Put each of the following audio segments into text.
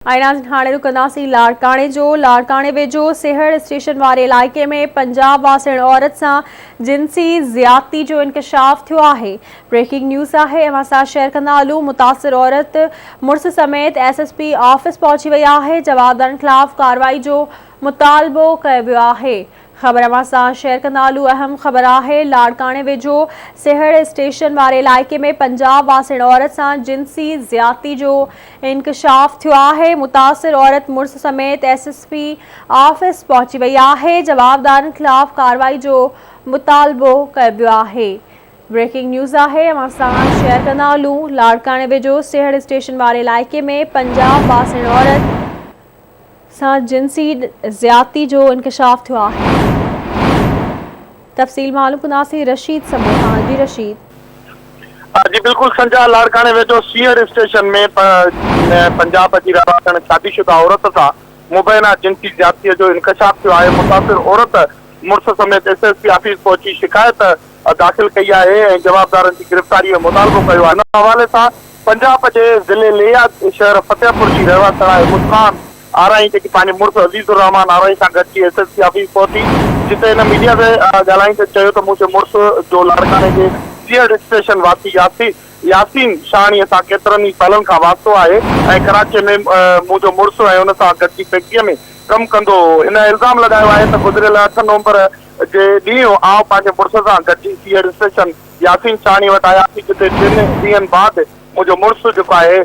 ۽ ناظرين هاڻي رڪنداسين لاڙڪاڻي جو، لاڙڪاڻي ويجهو سيهڙ اسٽيشن واري علائقي ۾ پنجاب واسڻ عورت سان جنسي زيادتي جو انڪشاف ٿيو آهي، بريڪنگ نيوز آهي اوهان سان شيئر ڪندا هلون متاثر عورت مڙس سميت ايس ايس پي آفيس پهچي وئي آهي جوابدارن خلاف ڪارروائي جو مطالبو ڪيو ويو آهي. خبر اوهان سان شيئر ڪندا هلون اهم خبر آهي لاڙڪاڻي ويجهو سيهڙ اسٽيشن واري علائقي ۾ پنجاب واسڻ عورت سان جنسي زيادتي جو انڪشاف ٿيو آهي متاثر عورت مڙس سميت ايس ايس پي آفيس پهچي وئي آهي جوابدارن خلاف ڪارروائي جو مطالبو ڪيو ويو آهي بريڪنگ نيوز آهي اوهان سان شيئر ڪندا هلون لاڙڪاڻي ويجهو سيهڙ اسٽيشن واري علائقي ۾ پنجاب واسڻ عورت سان جنسي زيادتي جو انڪشاف ٿيو آهي. تفصيل معلوم ڪنداسين رشيد سمون کان جي رشيد. جي بلڪل سنجا لاڙڪاڻي ويجهو سيهڙ اسٽيشن ۾ پنجاب جي رهواسڻ شادي شده عورت سان مبينا جنسي زيادتي جو انڪشاف ٿيو آهي متاثر عورت مڙس سميت ايس ايس پي آفيس پهچي شڪايت داخل ڪئي آهي ۽ جوابدارن جي گرفتاري جو مطالبو ڪيو آهي ان حوالي سان پنجاب جي ضلعي ليا شهر فتح پور جي رهواسڻ آهي مسڪان آرائين جيڪي پنهنجي مڙس عزيز الرحمان آرائين سان گڏجي ايس ايس پي آفيس پهتي جتي هن ميڊيا سان ڳالهائيندي چيو ته منهنجي مڙس جو لاڙڪاڻي جي سيهڙ اسٽيشن واسي ياسين شاهاڻي سان ڪيترن ئي سالن کان واسطو آهي ۽ ڪراچي ۾ منهنجو مڙس ۽ ان سان گڏجي فيڪٽري ۾ ڪم ڪندو هو هن الزام لڳايو آهي ته گذريل اٺ نومبر جي ڏينهن آئون پنهنجي مڙس سان گڏجي سيهڙ اسٽيشن ياسين شاهاڻي وٽ آياسين جتي ٽن ڏينهن بعد منهنجو مڙس جيڪو آهي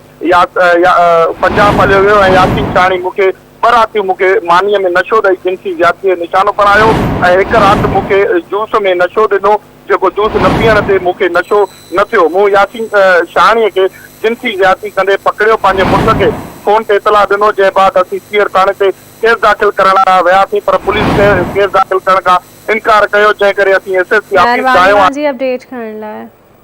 پنجاب هليو ويو ۽ ياسين شاهاڻي مون کي ٻه راتيون مون کي مانيء ۾ نشو ڏئي جنسي زيادتيء جو نشانو بڻايو ۽ هڪ رات مون کي جوس ۾ نشو ڏنو جيڪو جوس نه پيئڻ تي مون کي نشو نه ٿيو مون ياسين شاهاڻي کي جنسي زيادتي ڪندي پڪڙيو پنهنجي مڙس کي فون تي اطلاع ڏنو جنهن بعد اسين سيهڙ ٿاڻي تي ڪيس داخل ڪرڻ لاء وياسين پر پوليس ڪيس داخل ڪرڻ کان انڪار ڪيو جنهن ڪري اسين ايس ايس پي آفيس مهرباني آيو اوهان جي اپڊيٽ ڪرڻ لاء.